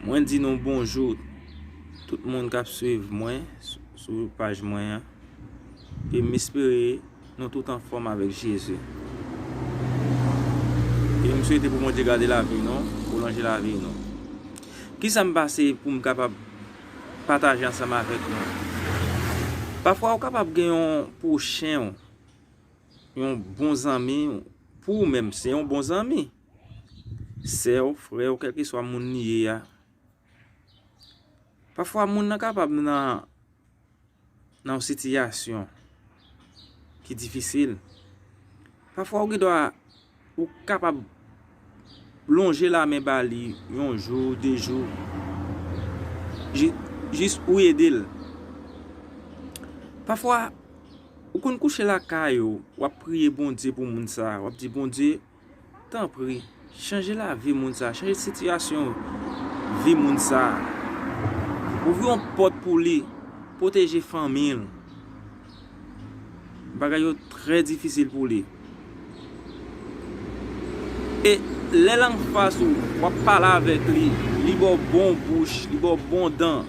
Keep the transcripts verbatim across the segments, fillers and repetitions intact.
Mwen di nou bonjou, tout moun k ap swiv mwen s-, sou paj mwen an. E m espere nou tout anfòm avèk Jezi. E m swete pou Bondye gade lavi nou, pwolonje lavi nou. Kisa m pase pou m kapab pataje ansanm avèk nou? Pafwa ou kapab gen yon pwochen w, yon bon zanmi, pou ou menm, se yon bon zanmi. Sè w, frè w, kèlkeswa moun li ye a. Pafwa moun nan kapab nan, nan yon sitiyasyon ki difisil. Pafwa ou gen dwa, ou kapab lonje lamen ba li yon jou, de jou, ji-, jis ou ede l. Pafwa, ou konn kouche lakay ou, w ap priye Bondye pou moun sa a, w ap di, Bondye, tanpri, chanje lavi moun sa, chanje sitiyasyon vi moun sa. Ouvri yon pòt pou li, pwoteje fanmi l. Bagay yo trè difisil pou li. E lè l anfas ou, w ap pale avèk li, li ba w bon bouch, li ba w bon dan,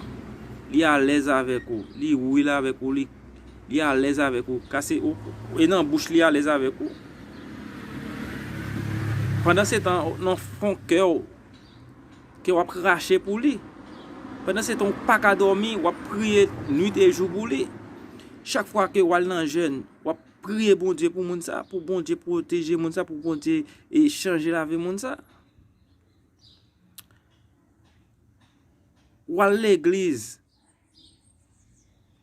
li alèz avèk ou, li wil avèk ou, li, li alèz avèk ou. Kase ou, e nan bouch li alèz avèk ou. Pandansetan, nan fon kè w, ke w ap krache pou li. Pandansetan, ou pa ka dòmi, w ap priye nuit e jou pou li. Chak fwa ke w al nan jèn, w ap priye Bondye pou moun sa, pou Bondye pwoteje moun sa, pou Bondye, e, chanje lavi moun sa. W al legliz,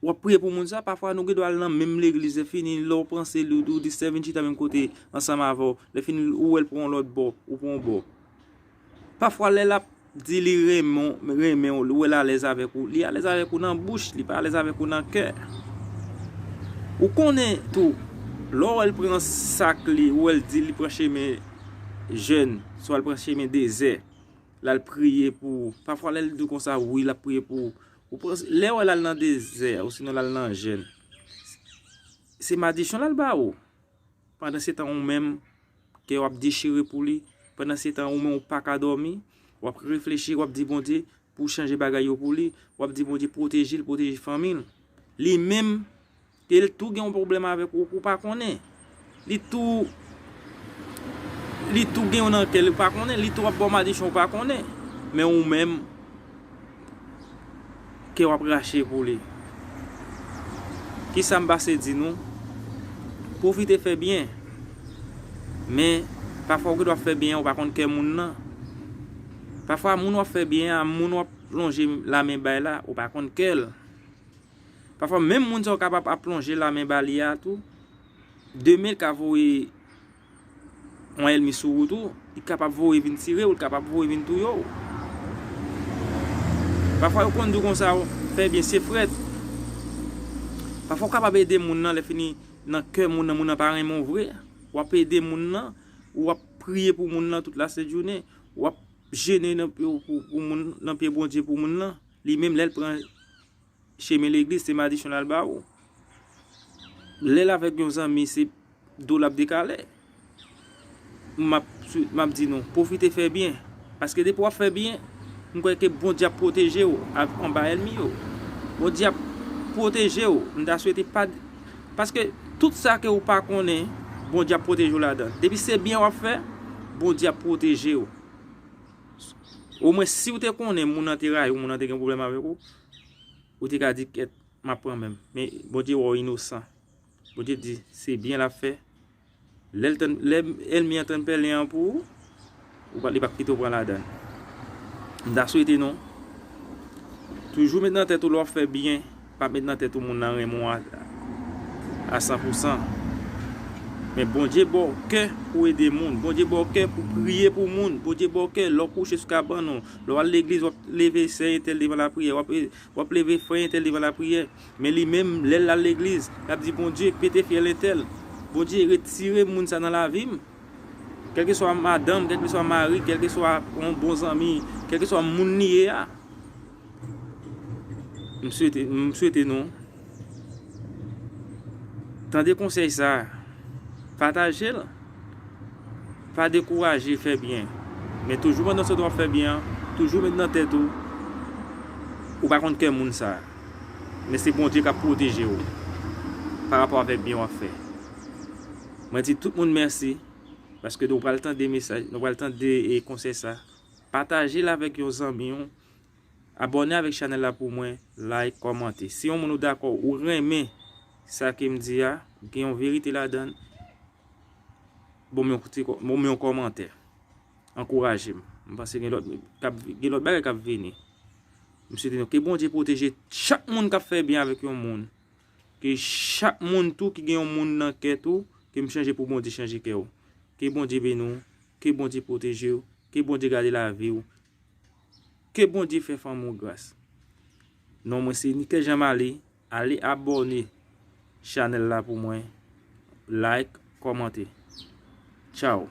w ap priye pou moun sa, pafwa nou gen dwa al nan menm legliz, lè fini, lè w panse li, ou di sèvin chita menm kote ansanm avè w, lè fini, ou wè l pran yon lòt bò, ou pran yon bò. Pafwa, lè l ap di li renmen, renmen w, ou wè l alèz avèk ou, li alèz avèk ou nan bouch, li pa alèz avèk ou nan kè. Ou konnen tou, lè w wè l pran sak li, ou wè l di li pran chemen jèn, swa l pran chemen dezè, l al priye pou ou. Pafwa, lè l di w konsa, wi, l ap priye pou ou. Ou panse, lè w wè l al nan dezè, osinon l al nan jèn, se madisyon l al ba ou. Pandansetan, ou menm, kè w ap dechire pou li. Pandansetan, ou menm, ou pa ka dòmi. W ap reflechi, w ap di Bondye pou chanje bagay yo pou li. W ap di Bondye pwoteje l, pwoteje fanmi l. Li menm, ke l tou gen yon pwoblèm avèk ou, ou pa konnen. Li tou, li tou gen yon nan kè l, ou pa konnen. Li tou ap ba w madisyon, ou pa konnen. Men ou menm, ke w ap rache pou li. Kisa m pase di nou? Pwofite fè byen. Men, pafwa ou gen dwa fè byen an, ou pa konn kè moun nan. Pafwa moun w ap fè byen an, moun w ap lonje lamen bay la, ou pa konn kè l. Pafwa menm moun sa w kapab ap lonje lamen ba li a tou, demen l ka voye yon ènmi sou ou tou, li kapab voye vin tire w, li kapab voye vin touye w. Pafwa yo konn di w konsa, fè byen se frèt. Pafwa w kapab ede moun nan, lè fini nan kè moun nan, moun nan pa renmen w vre. W ap ede moun nan, w ap priye pou moun nan tout lasent jounen. W ap jene nan pye, pou, pou moun, nan pye Bondye pou moun nan. Li menm lè l pran chemen legliz, se madisyon l al ba ou. Lè l avèk yon zanmi, se do l ap dekale. M ap, m ap di nou, pwofite fè byen. Paske depi w ap fè byen, m kwè ke Bondye ap pwoteje w a-, anba ènmi yo. Bondye ap pwoteje w. M ta swete pa, paske tout sa ke ou pa konnen, Bondye ap pwoteje w ladan. Depi se byen w ap fè, Bondye ap pwoteje w. Omwen, si w te konnen moun nan te rayi w, moun nan te gen pwoblèm avèk ou, ou te ka di, "Kèt, m ap pran men m." Men Bondye wè w inosan. Bondye di, se byen l ap fè. Lè l tann, lè ènmi an tann pèlen an pou ou, ou pa, li p ap kite w pran ladan l. M ta swete nou toujou met nan tèt ou lè w ap fè byen, pa met nan tèt ou moun nan renmen w a, a san pou san. Men Bondye ba w kè pou ede moun. Bondye ba w kè pou priye pou moun. Bondye ba w kè lè w kouche sou kabann ou, lè w al legliz, w ap leve sè entèl devan lapriyè, w ap, w ap leve frè entèl devan lapriyè. Men li menm, lè l al legliz, l ap di, "Bondye, pete fyèl entèl. Bondye, retire moun sa nan lavi m." Kèlkeswa madanm, kèlkeswa mari, kèlkeswa yon bon zanmi, kèlkeswa moun li ye a. M swete, m swete nou tande konsèy sa a. Pataje l. Pa dekouraje fè byen. Men toujou pandan se w ap fè byen an, toujou met nan tèt ou, ou pa konn kè moun sa a. Men se Bondye k ap pwoteje w pa rapò avèk byen w ap fè. Mwen di tout moun mèsi, paske nou pral tande mesaj, nou pral tande, e, konsèy sa. Pataje l avèk yon zanmi w. Abòne avèk chanèl la pou mwen, like, kòmante. Si yon moun ou dakò, ou renmen sa ke m di a, gen yon verite ladan l, bon, m yon ti kò-, bon, m yon kòmantè. Ankouraje m. M panse gen lòt, k ap, gen lòt bagay k ap vini. M swete nou ke Bondye pwoteje chak moun k ap fè byen avèk yon moun. Ke chak moun tou ki gen yon moun nan kè tou, ke m chanje pou Bondye chanje kè w. Ke Bondye beni w, ke Bondye pwoteje w, ke Bondye gade lavi w, ke Bondye fè fanmi w gras. Non mwen se Nickel Jean Marie, ale abòne chanèl la pou mwen, like, kòmante. Tchao.